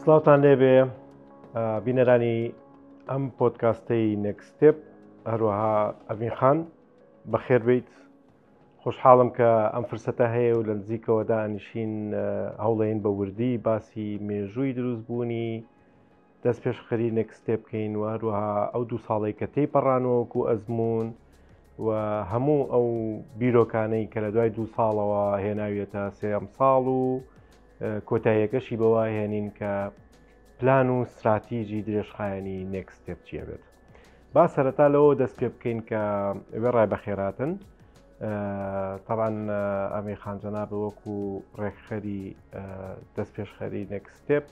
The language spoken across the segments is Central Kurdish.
سڵاوتان لێبێ بینەرانی ئەم پۆدکاستەی Next Step، هەروەها ئەڤین خان بەخێر بیت. خۆشحاڵم کە ئەم فرسەتە هەیە و لە نزیکەوە دانیشین هەوڵین بە وردی باسی مێژووی دروستبوونی دەست پێشخەری Next Step بکەین و هەروەها ئەو دوو ساڵەی کە تێی پەڕانوە وەکو ئەزموون و هەموو ئەو بیرۆکانەی کە لە دوای دوو ساڵەوە هێناویەتە سێەم ساڵ و کۆتاییەکەشی بەوە هێنین کە پلان و ستراتیجی درێژخایەنی Next Step چیە بێت. با سەرەتا لەوە دەست پێ بکەین کە وێڕای بەخێراتن تەبعەن ئەمیر خان جەنابە وەکو ڕێکخەری دەست پێشخەری Next Step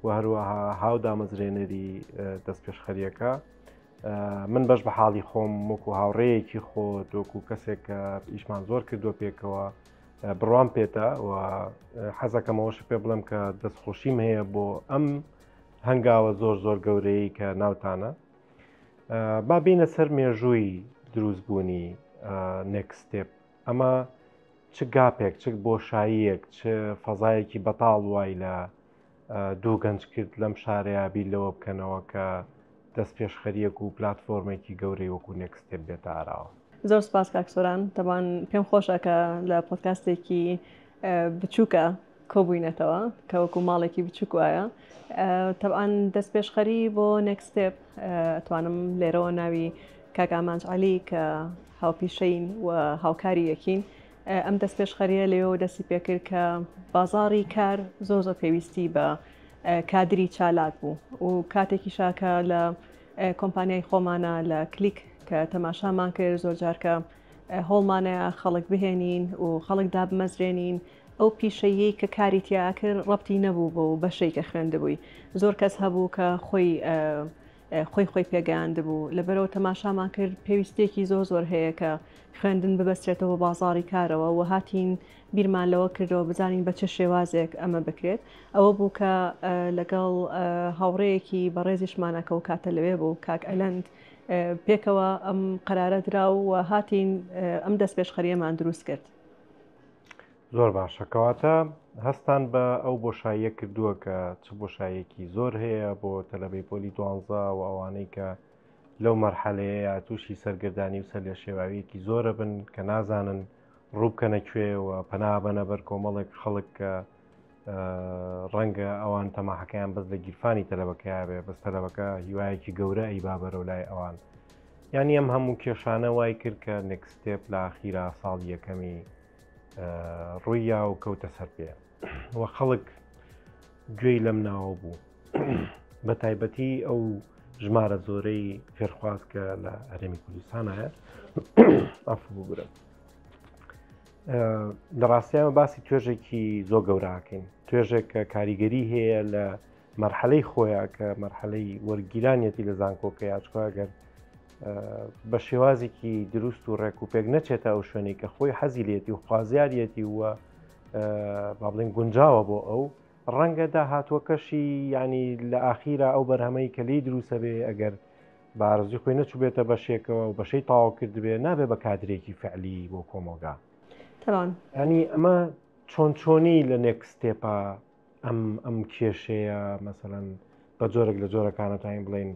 و هەروەها هاو دامەزرێنەری دەست پێشخەریەکە من بەش بە حاڵی خۆم وەکو هاوڕێیەکی خۆت وەکو کەسێک کە ئیشمان زۆر کردووە پێکەوە بڕوام پێتە و حەزەکەمەوەش پێ بڵێم کە دەستخۆشیم هەیە بۆ ئەم هەنگاوە زۆر زۆر گەورەی کە ناوتانە. با بینە سەر مێژووی دروستبوونی Next Step. ئەمە چ gap ێک، چ بۆشاییەک، چ فەزایەکی بەتاڵ وای لە دوو گەنج کرد لەم شارەیە بیر لەوە بکەنەوە کە دەست پێشخەریەک و پلتفۆرمێکی گەورەی وەکو Next Step بێتە ئاراوە؟ زۆر سپاس کاک سۆران. تەبان پێم خۆشە کە لە پۆدکاستێکی بچووکە کۆبووینەتەوە کە وەکو ماڵێکی بچووک وایە. تەبعەن دەستپێشخەری بۆ Next Step ئەتوانم لێرەوە ناوی کاک ئامانج عەلی کە هاوپیشەین و هاوکاری یەکین ئەم دەستپێشخەریە لەوێوە دەستی پێکرد کە بازاڕی کار زۆر زۆر پێویستی بە کادری چالاک بوو و کاتێکیشا کە لە کۆمپانیای خۆمانە لە کلیک کە تەماشامان کرد زۆر جار کە هۆڵمانەیە خەڵک بهێنین و خەڵک دابمەزرێنین ئەو پیشەییەی کە کاری تیا ئەکرد ڕەبتی نەبوو بەو بەشەی کە خوێندبووی. زۆر کەس هەبوو کە خۆی خۆی خۆی پێگەیاندبوو. لەبەرئەوە تەماشامان کرد پێویستییەکی زۆر زۆر هەیە کە خوێندن ببەسترێتەوە بە بازاڕی کارەوە و هاتین بیرمان لەوە کردەوە بزانین بە چ شێوازێک ئەمە بکرێت. ئەوە بوو کە لەگەڵ هاوڕێیەکی بەڕێزیشمانە کە ئەو کاتە لەوێ بوو، کاک ئەلەند، پێکەوە ئەم قەرارە درا و هاتین ئەم دەستپێشخەرییەمان دروست کرد. زۆر باشە کەواتە هەستان بە ئەو بۆشاییە کردووە کە چ بۆشاییەکی زۆر هەیە بۆ تەلەبەی پۆلی دوانزە و ئەوانەی کە لەو مەرحەلەیە تووشی سەرگردانی و سەرلێشێواویەکی زۆرە بن کە نازانن ڕووبکەنە کوێ و پەنا بەنە بەر کۆمەڵێک خەڵک کە ڕەنگە ئەوان تەماحەکەیان بەس لە گیرفانی تەلەبەکەیا بێ بەس تەلەبەکە هیوایەکی گەورە ئەی با بەرەو لای ئەوان یانی ئەم هەموو کێشانە وای کرد کە Next Step لە ئاخیرا ساڵی یەکەمی ڕوویا و کەوتە سەر پێ و خەڵک گوێی لەم ناوە بوو بە تایبەتی ئەو ژمارە زۆرەی فێرخواز کە لە هەرێمی کوردستانایە ئەفو بگرم لە ڕاستیامە باسی توێژێکی زۆر گەوراکەین توێژێک کە کاریگەری هەیە لە مەرحەلەی خۆیان کە مەرحەلەی وەرگیرانیەتی لە زانکۆکە یاچکە ئەگەر بە شێوازێکی دروست و ڕێک و پێک نەچێتە ئەو شوێنەی کە خۆی حەزی لێتی و خوازیاریەتی و با بڵێن گونجاوە بۆ ئەو ڕەنگە داهاتوەکەشی ینی لە ئاخیرا ئەو بەرهەمەی کە لی دروستە بێ ئەگەر بارزی خۆی نەچووبێتە بەشێکەوە و بەشەی تەواو کردبێ نابێ بە کادرێکی فعلی بۆ کۆمەڵگا. تەبعەن. یانی ئەمە چۆن چۆنی لە Next Step ا ئەم ئەم کێشەیە مەسەلەن بە جۆرێک لە جۆرەکانە توانین بڵێین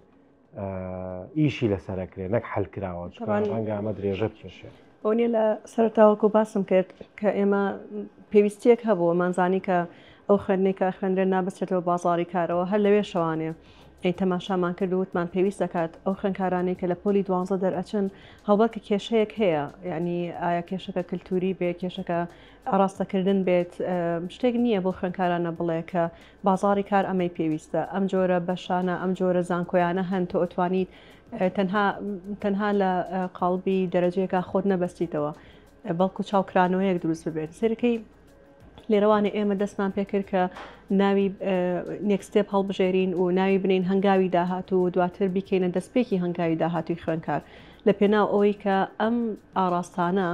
ئیشی لەسەرەکرێ نەک حل کراوە ڕەنگە ئەمە درێژە بکێشێ. ئەوە نیە لە سەرەتاوەکو باسم کرد کە ئێمە پێویستیەک هەبوو مانزانی کە ئەو خوێندنەی کە خوێندرێن نابچێتەوە بازاری کارەوە هەر لەوێ شەوانێ ئەی تەماشامان کرد و وتمان پێویست دەکات ئەو خوێندکارانەی کە لە پۆلی دوانزە دەرئەچن هەڵبەت کە کێشەیەک هەیە یعنی ئایا کێشەکە کللتوری بێ کێشەکە ئاراستەکردن بێت شتێک نییە بۆ خوێندکارانە بڵێ کە بازاری کار ئەمەی پێویستە ئەم جۆرە بەشانە ئەم جۆرە زانکۆیانە هەن تۆ ئەتوانیت تەنها تەنها لە قاڵبی دەرەجەیەکا خۆت نەبەستیتەوە بەڵکو چاوکرانەوەیەک دروست ببێت سەرەکەی لێرەوانێ ئێمە دەستمان پێکرد کە ناوی Next Step هەڵبژێرین و ناوی بنین هەنگاوی داهاتوو و دواتر بیکەینە دەستپێکی هەنگاوی داهاتووی خوێندکار لە پێناو ئەوەی کە ئەم ئاراستانە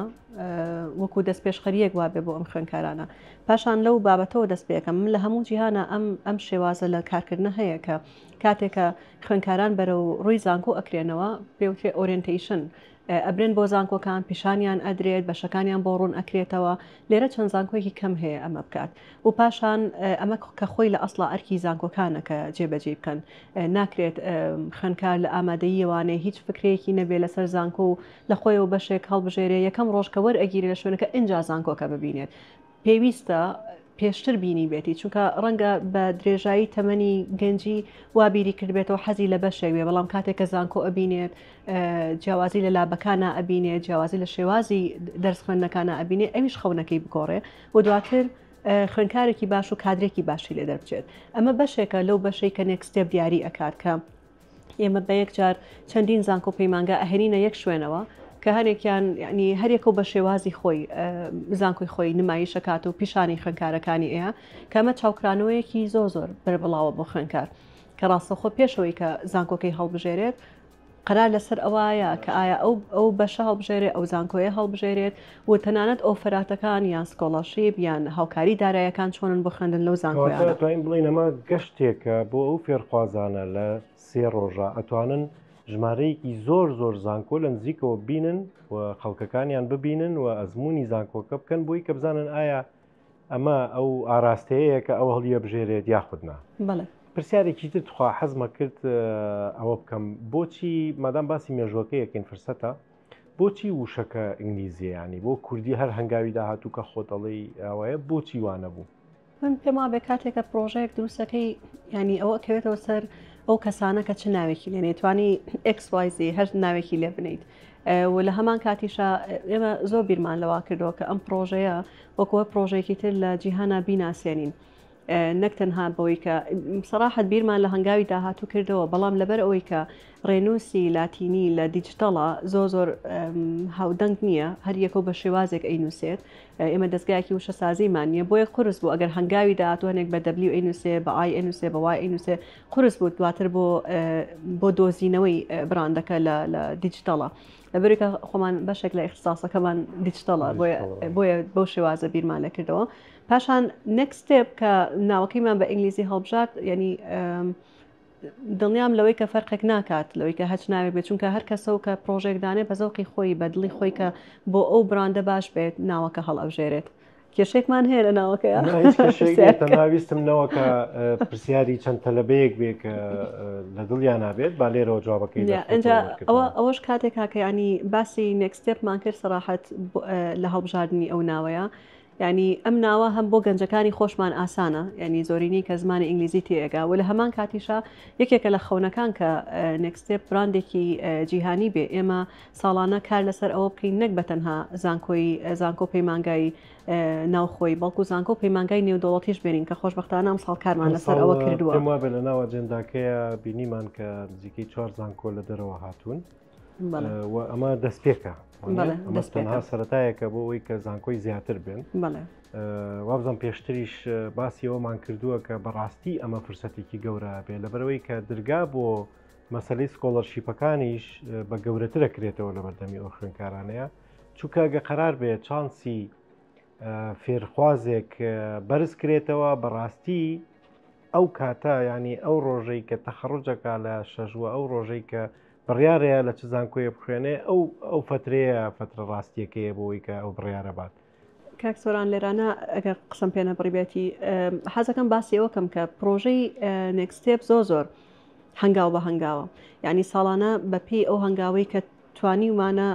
وەکو دەستپێشخەریەک وابێ بۆ ئەم خوێندکارانە پاشان لەو بابەتەوە دەست پێکەم من لە هەموو جیهانە ئەم ئەم شێوازە لە کارکردنە هەیە کە کاتێکە خوێندکاران بەرەو ڕووی زانکۆ ئەکرێنەوە پێوترێ orientation. ئەبرێن بۆ زانکۆکان پیشانیان ئەدرێت بەشەکانیان بۆ ڕوون ئەکرێتەوە لێرە چەند زانکۆیەکی کەم هەیە ئەمە بکات و پاشان ئەمە کە خۆی لە ئەسڵا ئەرکی زانکۆکانە کە جێبەجێی بکەن ناکرێت خوێندکار لە ئامادەییەوانێ هیچ فکرەیەکی نەبێ لەسەر زانکۆ و لە خۆیەوە بەشێک هەڵبژێرێ یەکەم ڕۆژ کە وەرئەگیرێ لە شوێنەکە ئینجا زانکۆکە ببینێت پێویستە پێشتر بینیبێتی چونکە ڕەنگە بە درێژایی تەمەنی گەنجی وا بیری کردبێتەوە حەزی لە بەشێک بێ بەڵام کاتێک کە زانکۆ ئەبینێت جیاوازی لە لابەکانە ئەبینێت جیاوازی لە شێوازی دەرس خوێندنەکانە ئەبینێ ئەویش خەونەکەی بگۆڕێ و دواتر خوێندکارێکی باش و کادرێکی باشی لێ دەربچێت ئەمە بەشێکە لەو بەشەی کە Next Step دیاری ئەکات کە ئێمە بە یەکجار چەندین زانکۆ پەیمانگا ئەهێنینە یەک شوێنەوە کە هەنێکیان یعنی هەریەکە و بە شێوازی خۆی زانکۆی خۆی نمایشەکات و پیشانی خوێندکارەکانی ئەیە کە ئەمە چاوکرانەوەیەکی زۆر زۆر بەربڵاوە بۆ خوێندکار کە ڕاستەخۆ پێشەوەی کە زانکۆکەی هەڵبژێرێت قەرار لەسەر ئەوایە کە ئایا ئەو ئەو بەشە هەڵبژێرێ ئەو زانکۆیە هەڵبژێرێت و تەنانەت offer اتەکان یان scholarship یان هاوکاری دارایەکان چۆنن بۆ خوێندن لەو زانکۆیانە. توانین بڵێین ئەمە گەشتێکە بۆ ئەو فێرخوازانە لە سێ ڕۆژە ئەتوانن ژمارەیەکی زۆر زۆر زانکۆ لە نزیکەوە بینن و خەڵکەکانیان ببینن و ئەزمموی زانکۆکە بکەن بۆی کە بزانن ئایا ئەمە ئەو ئاراستەیە کە ئەو هەڵیەبژێرێت یاخود نا. بەڵێ. پرسیارێکی تر تخوا حەزمە کرد ئەوە بکەم بۆچی مادام باسی مێژوەکە یەکەین فرسەتە بۆچی وشەکە ئینگلیزیە ینی بۆ کوردی هەر هەنگاوی داهاتوو کە خۆت ئەڵێی ئەوەیە بۆچی وانە بوو؟ من پێم وابێ کاتێکە پرۆژەیەک دروستەکەی ینی ئەوە کەوێتەوە سەر ئەو کەسانە کە چ ناوێکی لێنێ توانی XYZ هەر ناوێکی لێ بنیت و لە هەمان کاتیشا ئێمە زۆر بیرمان لەوا کردەوە کە ئەم پرۆژەیە وەکوە پرۆژێکی تر لە جیهانا بیناسێنین. نەک تەنها بەوەی کە سەراحەت بیرمان لە هەنگاوی داهاتوو کردەوە بەڵام لەبەر ئەوەی کە ڕێنووسی لاتینی لە دیجیتەڵا زۆر زۆر هاودەنگ نییە هەر یەکەو بە شێوازێک ئەینووسێت ئێمە دەستگایەکی وشەسازیمان نییە بۆیە قورس بوو ئەگەر هەنگاوی داهاتوو هەنێک بە W ئەینووسێ بە I ئەینووسێ بە Y ئەینووسێ قورس بوو دواتر بۆ بۆ دۆزینەوەی براندەکە لە لە دیجیتەڵا لەبەرێکە خۆمان بەشێک لە ئیختساسەکەمان دیجیتەڵە بۆیە بۆیە بەو شێوازە بیرمان لەکردەوە پاشان Next Step کە ناوەکەیمان بە ئینگلیزی هەڵبژارد یعنی دڵنیام لەوەی کە فەرقێک ناکات لەوەی کە هەچ ناوێک بێت چونکە هەر کەسە و کە پرۆژێک دانێ بە زەوقی خۆی بە دڵی خۆی کە بۆ ئەو براندە باش بێت ناوەکە هەڵئەبژێرێت کێشێکمان هەیە لە ناوەکەیە تەنها ویستم نەوەکە پرسیاری چەند تەلەبەیەک بێ کە لە دڵیان نابێت با لێرەوە جوابەکەی ئەوە ئەوەش کاتێک کاکە ینی باسی Next Step مان کرد سەراحەت لە هەڵبژاردننی ئەو ناوەیە یانی ئەم ناوە هەم بۆ گەنجەکانی خۆشمان ئاسانە یانی زۆرینەی کە زمانی ئینگلیزی تێئەگا و لە هەمان کاتیشا یەکێکە لە خەونەکان کە Next Step براندێکی جیهانی بێ ئێمە ساڵانە کار لەسەر ئەوە بکەین نەک بە تەنها زانکۆی زانکۆ پەیمانگای ناوخۆی بەڵکو زانکۆ پەیمانگای نێودەوڵەتیش بێنین کە خۆشببختانە ئەم ساڵ کارمان لەسەر ئەوە کردووە پێم وابێ لە ناو ئەجێنداکەیە بینیمان کە نزیکەی چوار زانکۆ لە دەرەوە هاتوون و ئەمە دەستپێکە ئەمە تەنها سەتایەکە بۆ ئەوەی کە زانکۆی زیاتر بێن وابزان پێشتریش باسی ئەومان کردووە کە بەڕاستی ئەمە فرسەتێکی گەورە بێ لەبەرەوەی کە درگا بۆ مەسلەی scholarship ەکانیش بە گەورەترە کرێتەوە لە بەردەمی ئەو خوێنکارانەیە چونکە گە قەرار بێ چانسی فێرخوازێک بەرز کرێتەوە بەڕاستی ئەو کاتە ینی ئەو ڕۆژەی کە تەخەڕجەکە لە شەژوە ئەو ڕۆژەی کە بڕیارەیە لە چ زانکۆیە بخوێنێ ئەو ئەو فترەیە فترە ڕاستیەکەیە بۆی کە ئەو بڕیارە بات. کاک سۆران لێرانە ئەگەر قسەم پێ نەبڕیبێتی حەزەکەم باسی ئەوە کەم کە پرۆژەی Next Step زۆر زۆر هەنگاو بە هەنگاوە یعنی ساڵانە بە پێی ئەو هەنگاوەی کە توانیومانە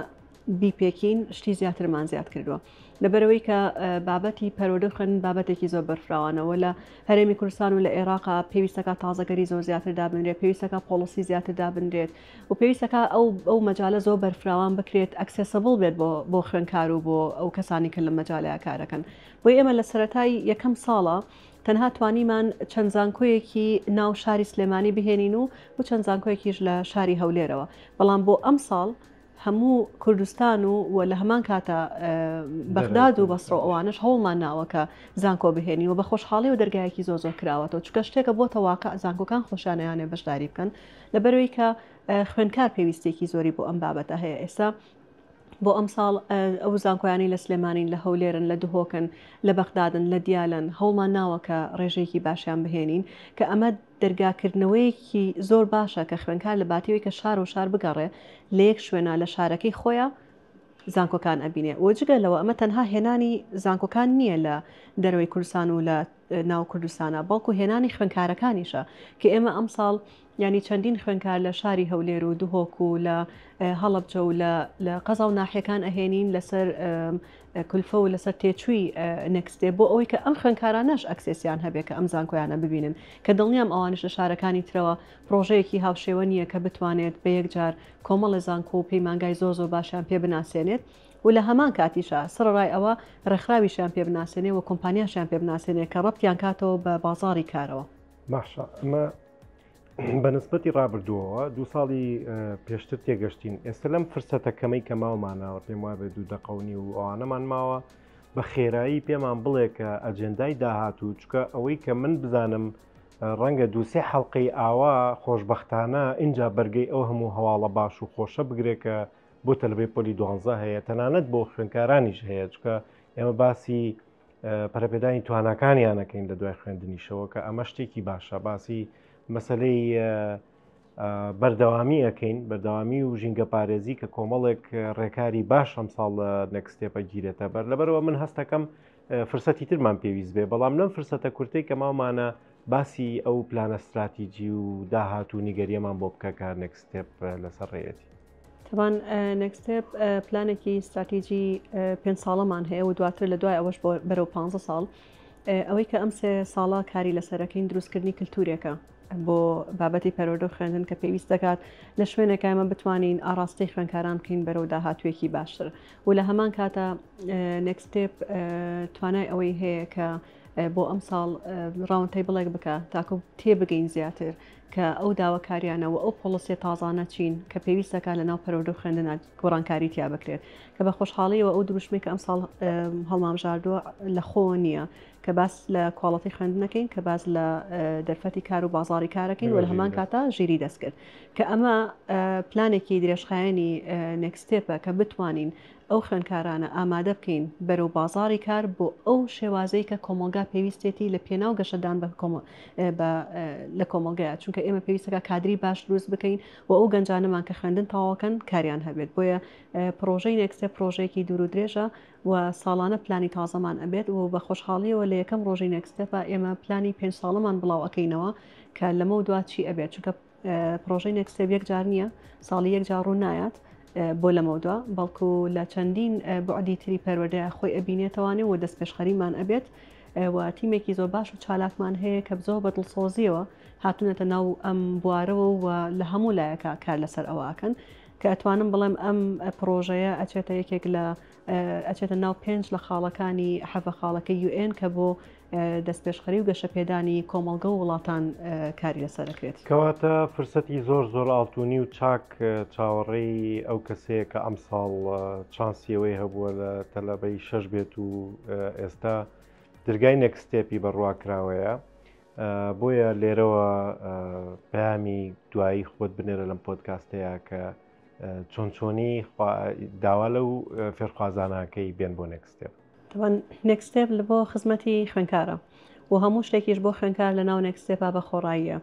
بیپێکین شتی زیاترمان زیاد کردووە. لەبەرئەوەی کە بابەتی پەروەردە و خوێندن بابەتێکی زۆر بەرفراوانە و لە هەرێمی کوردستان و لە عێراقا پێویستەکە تازەگەری زۆر زیاتر دابنرێت پێویستەکە policy زیاتر دابنرێت و پێویستەکە ئەو ئەو مەجالە زۆر بەرفراوان بکرێت accessible بێت بۆ بۆ خوێنکار و بۆ ئەو کەسانی کە لە مەجالەیە کارەکەن بۆی ئێمە لە سەرەتای یەکەم ساڵە تەنها توانیمان چەند زانکۆیەکی ناو شاری سلێمانی بهێنین و و چەند زانکۆیەکیش لە شاری هەولێرەوە بەڵام بۆ ئەمساڵ هەموو کوردستان و و لە هەمان کاتا بەغداد و بەسڕە و ئەوانەش هەوڵمان ناوە کە زانکۆ بهێنین و بە خۆشحاڵی و دەرگایەکی زۆر زۆر کراوەتەوە چونکە شتێکە بۆتە واقع زانکۆکان خۆشیان ئەیانێ بەشداری بکەن لەبەرەوەی کە خوێندکار پێویستێکی زۆری بۆ ئەم بابەتە هەیە ئێستا. بۆ ئەمساڵ ئەو زانکۆیانەی لە سلێمانین، لە هەولێرن، لە دهۆکن، لە بەغدادن، لە دیالەن، هەوڵمان ناوە کە ڕێژەیەکی باشیان بهێنین، کە ئەمە دەرگاکردنەوەیەکی زۆر باشە کە خوێندکار لە باتیەوەی کە شار و شار بگەڕێ لە یەک شوێنا لە شارەکەی خۆیا زانکۆکان ئەبینێ و جگە لەوە ئەمە تەنها هێنانی زانکۆکان نییە لە دەرەوەی کوردستان و لە ناو کوردستانە بەڵکو هێنانی خوێندکارەکانیشە کە ئێمە ئەمساڵ یانی چەندین خوێندکار لە شاری هەولێر و دهۆک و لە هەڵەبجە و لە قەزا و ناحیەکان ئەهێنین لەسەر کولفە و لەسەر تێچووی نێکستێپ بۆ ئەوەی کە ئەم خوێندکارانەش access یان هەبێ کە ئەم زانکۆیانە ببینن کە دڵنیام ئەوانش لە شارەکانی ترەوە پرۆژەیەکی هاوشێوە نییە کە بتوانێت بە یەکجار کۆمەڵە زانکۆ و پەیمانگای زۆر زۆر باشیان پێ بناسێنێت و لە هەمان کاتیشا سەرەڕای ئەوە ڕێکخراویشیان پێ بناسێنێ و کۆمپانیاشیان پێ بناسێنێ کە ڕەبتیان کاتەوە بە بازاڕی کارەوە. باشە ئەمە بە نسبەتی ڕابردووەوە دوو ساڵی پێشتر تێگەشتین ئێستا لەم فرسەتە کەمەی کە ماومانەوە پێم وابێ دوو دەقە و نیو و ئەوانەمان ماوە بە خێرایی پێمان بڵێ کە ئەجێندای داهاتوو چکە ئەوەی کە من بزانم ڕەنگە دووسێ حەڵلقەی ئاوا خۆشببختانە اینجا بەرگەی ئەو هەموو هەواڵە باش و خۆشە بگرێت کە بۆ تەلبەی پۆلی دوانزە هەیە تەنانەت بۆ خوێنکارانیش هەیە چکە ئێمە باسی پەرەپێدانی تواناکانیان ئەکەین لە دوای خوێندنیشەوە کە ئەمە شتێکی باشە باسی مەسلەی بەردەوامی ئەەکەین بەردەوامی و ژینگە پارێزی کە کۆمەڵێک ڕێکاری باش ئەم ساڵ نەکستێپە گیرێتە بەر لەبەرەوە من هەستەکەم فرسەتی ترمان پێویست بێ بەڵام لەم فرسەتە کورتەی کە ماومانە باسی ئەو پلانە استراتیجی و داهات و نیگەریەمان بۆ بکە کە نەکستێپ لەسەر ڕێیەتی. تەبان نێکستێپ پلانێکی ستراتیجی پێنج ساڵەمان هەیە و دواتر لە دوای ئەوەش بەرەو پ ساڵ ئەوەی کە ئەم سێ ساڵە کاری لەسەرەکەین دروستکردنی کللتورێکە بۆ بابەتی پەروەردە و خوێندن کە پێویست دەکات لە شوێنێک ئێمە بتوانین ئاراستەی خوێندکاران بکەین بەرەو داهاتوویەکی باشتر و لە هەمان کاتە نێکستێپ توانای ئەوەی هەیە کە بۆ ئەم ساڵ round table ێک بکە تاکو تێبگەین زیاتر کە ئەو داواکاریانە و ئەو policy ە تازانە چین کە پێویست دەکات لەناو پەروەردە و خوێندنا گۆڕانکاری تیا بکرێت کە بە خۆشحاڵیەوە ئەو دروشمەی کە ئەمساڵ هەڵمانبژاردووە لە خۆوە نییە کە باس لە quality خوێندنەکەین کە باس لە دەرفەتی کار و بازاڕی کارەکەین و لە هەمان کاتا ژیری دەستکرد کە ئەمە پلانێکی درێژخایەنی نێکستێپە کە بتوانین ئەو خوێندکارانە ئامادە بکەین بەرەو بازاڕی کار بۆ ئەو شێوازەی کە کۆمەڵگا پێویستێتی لە پێناو گەشەدان بە لە کۆمەڵگەیە چونکە ئێمە پێویستەکە کادری باش دروست بکەین و ئەو گەنجانەمان کە خوێندن تەواوەکەن کاریان هەبێت بۆیە پرۆژەی نێکستێپ پرۆژەیەکی دوور و درێژە و ساڵانە پلانی تازەمان ئەبێت و بە خۆشحاڵیەوە لە یەکەم ڕۆژی نێکستێپا ئێمە پلانی پێنج ساڵەمان بڵاو ئەکەینەوە کە لەمە دوا چی ئەبێت چونکە پرۆژەی نێکستێپ یەک جار نییە ساڵی یەک جار ڕوو نایات بۆ لەمەودوا بەڵکو لە چەندین بعدی تری پەروەردەیە خۆی ئەبینێتەوانێ و دەستپێشخەریمان ئەبێت و تیمێکی زۆر باش و چالاکمان هەیە کە زۆر بە دڵسۆزیەوە هاتوونەتە ناو ئەم بوارەوە و لە هەموو لایەکە کار لەسەر ئەوەکەن کە ئەتوانم بڵێم ئەم پرۆژەیە ئەچێتە یەکێک لە ئەچێتە ناو پێنج لە خاڵەکانی حەڤە خاڵەکەی یوئێن کە بۆ دەستپێشخەری و گەشەپێدانی کۆمەڵگە و وڵاتان کاری لەسەر دەکرێت. کەواتە فرسەتی زۆر زۆر ئاڵتونی و چاک چاوەڕێی ئەو کەسەیە کە ئەمساڵ چانسی ئەوەی هەبووە لە تەلەبەی شەش بێت و ئێستا درگای نێکستێپی بەڕوا کراوەیە بۆیە لێرەوە پەیامی دوایی خۆت بنێرە لەم پۆدکاستەیە کە چۆن چۆنی داوا لەو فێرخوازانەکەی بێن بۆ نێکستێپ. تەبعەن نێکستێپ بۆ خزمەتی خوێندکارە و هەموو شتێکیش بۆ خوێندکار لە ناو نێکستێپا بە خۆڕاییە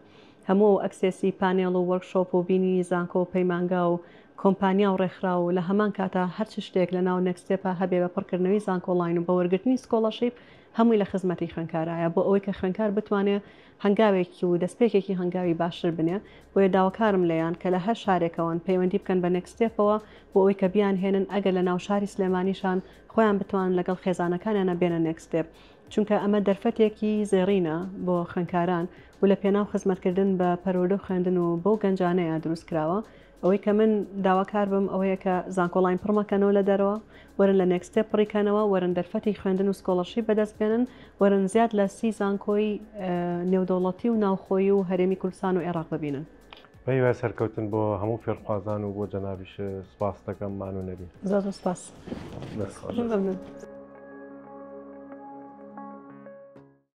هەموو ئەو access ی پانێڵ و workshop و بینینی زانکۆ و پەیمانگا و کۆمپانیا و ڕێکخراو و لە هەمان کاتا هەرچ شتێک لە ناو نێکستێپا هەبێ بە پڕکردنەوەی زانکۆڵاین و بە وەرگرتنی scholarship هەمووی لە خزمەتی خوێندکارایە بۆ ئەوەی کە خوێندکار بتوانێ هەنگاوێکی و دەستپێکێکی هەنگاوی باشتر بنێ، بۆیە داواکارم لێیان کە لە هەر شارێکەوەن پەیوەندی بکەن بە نێکستێپەوە بۆ ئەوەی کە بیانهێنن ئەگەر لە ناو شاری سلێمانیشان خۆیان بتوانن لەگەڵ خێزانەکانیانە بێنە نێکستێپ چونکە ئەمە دەرفەتێکی زێڕینە بۆ خوێندکاران و لە پێناو خزمەتکردن بە پەروەردە و خوێندن و بەو گەنجانەیە دروست کراوە. ئەوەی کە من داواکار بم ئەوەیە کە زانکۆڵاین پڕ مەکەنەوە لە دەرەوە، وەرن لە نێکستێپ پڕی کەنەوە، وەرن دەرفەتی خوێندن و scholarship بەدەست بێنن، وەرن زیاد لە 30 زانکۆی نێودەوڵەتی و ناوخۆیی و هەرێمی کوردستان و عێراق ببینن. بەهیوای سەرکەوتن بۆ هەموو فێرخوازان و بۆ جەنابیش سوپاست دەکەم مانوو نەبی. زۆر زۆر سوپاس. دەست خۆش. ممنون.